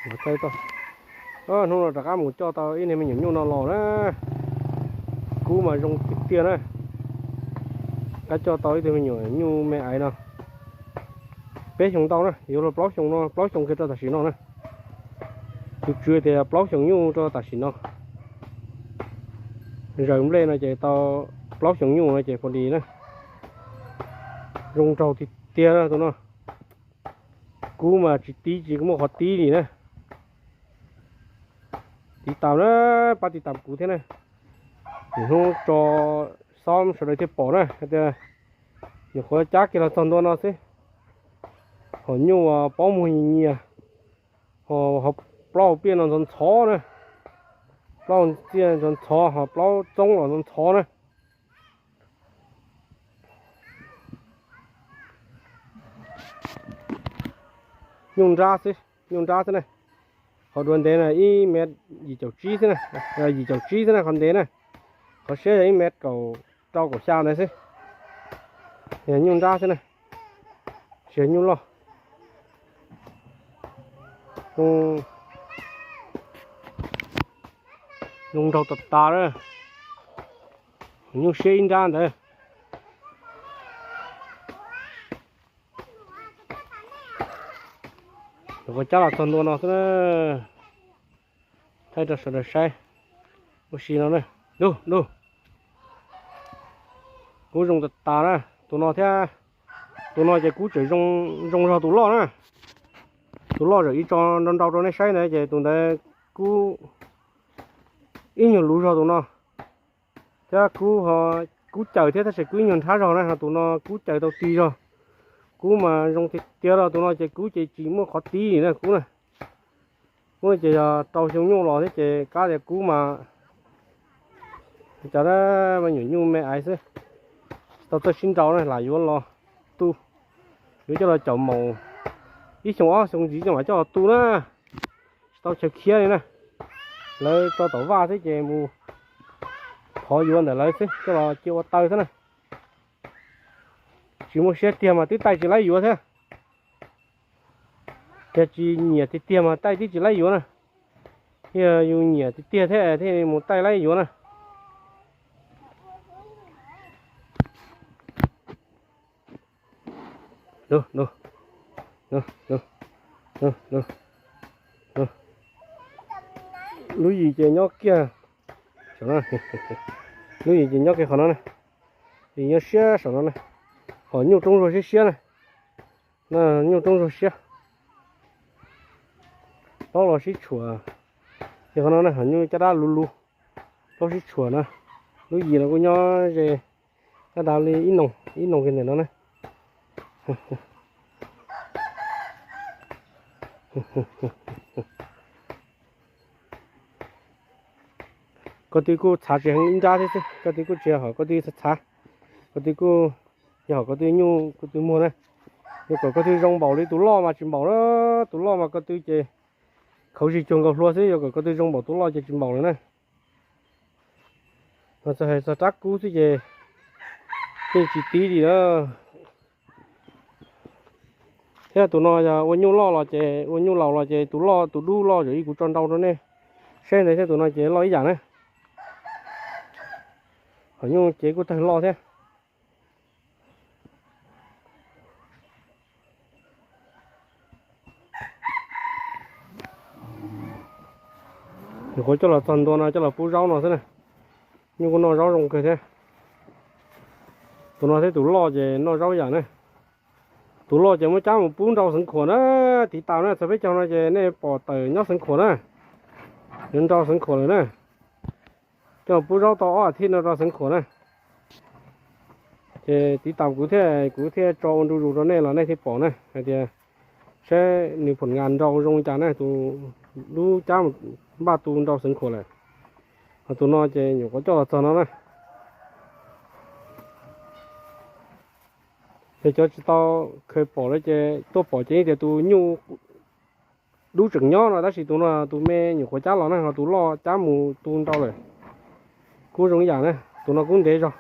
Hnub no rov qab mus coj tau ib niag me nyuam nyuj no los na. Kub mas zoo tiag tiag na. Rov qab coj tau ib tug me nyuam nyuj me aiv no. Peb xyoos ntau na, yuav luag plaub xyoos no, plaub xyoos kiag rau tam sim no na. Tus tswv tias plaub xyoos nyuj rau tam sim no. Zaws nplej no ces tau plaub xyoos nyuj no ces pom li na. Zoo nraug tiag tiag na tus no. Kub mas tsis tib tsis muaj qhov tib li na. Tiv tam na, pab tiv tam kuv thiab na. Hnub tso xob sawv daws thiaj pom na hais tias nyuam qhuav cab kiag los txog ntua no xwb. Hom nyuj paub muag nyias nyias, ho plaub hau pliaj no ntxhov ntxhov na, plaub hau pliaj ntxhov ntxhov, ho plaub txoob los ntxhov ntxhov na. Nyuj nrab xwb, nyuj nrab xwb na. Qhov dua ntev na ib mev yim caum tsib xwb na, yim caum tsib xwb na qhov ntev na. Qhov siab yog ib mev kaum rau kaum xya ntawd xwb. Yog nyuj nrab xwb na, tsis yog nyuj loj. Zoo nraug tas tas na. Nyuj siab ib nrab ntawd. Nyuam qhuav cab los txog ntua no xwb na. Thaij rau sawv daws saib. Ua si no na. Ntuj ntuj. Kub zoo tas tas na. Tus no thiab, tus no ces kub tseem zoo zog tus loj na. Tus loj tseem ib tso nrau nrau rau nej saib ntawd ces tus ntawd kub ib nyuag luv zog tus no. Thiab kub, kub caws thiab tab sis kub ib nyuag nrhab zog na, ho tus no kub caws tau ti zog. Kub mas zoo tiag tiag los tus no ces kub ces tsis muaj qhov tib li na kub na. Kub ces yog rau xyoo nyuj los thiab ces kab tias kub mas cov me nyuam nyuj me aiv xwb, tsis tau txawj sib nrau na, lam yuav los tu, yuav coj los caum maum ib xyoo ob xyoo ntxiv coj mam coj los tu na. Tsis tau chaw khiav li na. Lawv tso tom vaj xwb ces mus thov yuav ntawm lawv xwb, coj los cia ua taw xwb na. Tsis muaj siab tiag mas twb taij tsis laib yuav thiab. Yog tsis nyiam tiag tiag mas taij twb tsis laib yuav na. Yog yus nyiam tiag tiag thiab thiaj mus taij laib yuav na. Lub yim ces nyob kiag, lub yim ces nyob kiag qhov no na. Yim nyob siab saum no na. Hom nyuj roob zuag siab siab na. Nyuj roob zuag siab. Plaub los sib tshuam. Ces qhov no na hom nyuj caj dab luv luv, plaub sib tshuam na. Lub yim no kuj nyob ze caj dab li ib noo, ib noo kiag ntawm no na. Koj twb kuj txhav tsis heev ib nrab thiab xwb, koj twb kuj tsis yog hom koj twb txhav txhav, koj twb kuj yog hom koj twb nyuj koj twb muag na. Yuav kom koj twb zoo npaum li tus loj mas tsis npaum na, tus loj mas koj twb ces khauv zig cuag nkaus hlua xwb, yuav kom koj twb zoo npaum tus loj ces tsis npaum lawm na. Mas txog hais txog rab kub xwb ces yeej tsis tib li na. Thiab tus no yog ua nyuj loj los ces, ua nyuj laus los ces tus loj tus dub loj zaum ib kuv tso nrau rau nej saib ntawd thiab, tus no ces loj ib yam na. Hom nyuj ces kuj tawg loj thiab. Nyuam qhuav coj los txog ntua no coj los pub zaub no xwb na. Nyuj kuj noj zaub zoo kawg thiab. Tus no thiab tus loj ces noj zaub yam na. Tus loj ces muab cab mus pub nrau Xeev Khuam na. Tiv tas na, txog peb caug no ces nej pom tawm nyob Xeev Khuam na. Yuav nrau Xeev Khuam lawm na. Coj pub zaub tau ob as thiv no rau Xeev Khuam na. Ces tiv tas kuv thiab, kuv thiaj tso ua ntu zus rau nej los nej thiaj pom na hais tias saib nws phom ngas nrau zoo cas na, tus lub cab npaj tu nrau Xeev Khuam lawm. Ho tus no ces nyuam qhuav coj los txog no na. Ces cov tsis tau khaws pom lawm ces tuaj pom ces tias tus nyuj dub tseem nyob no, tab sis tus no tus me nyuam qhuav cab los na, ho tus loj cab mus tu nrau lawm. Kub zoo ib yam na, tus no kub ntev zog.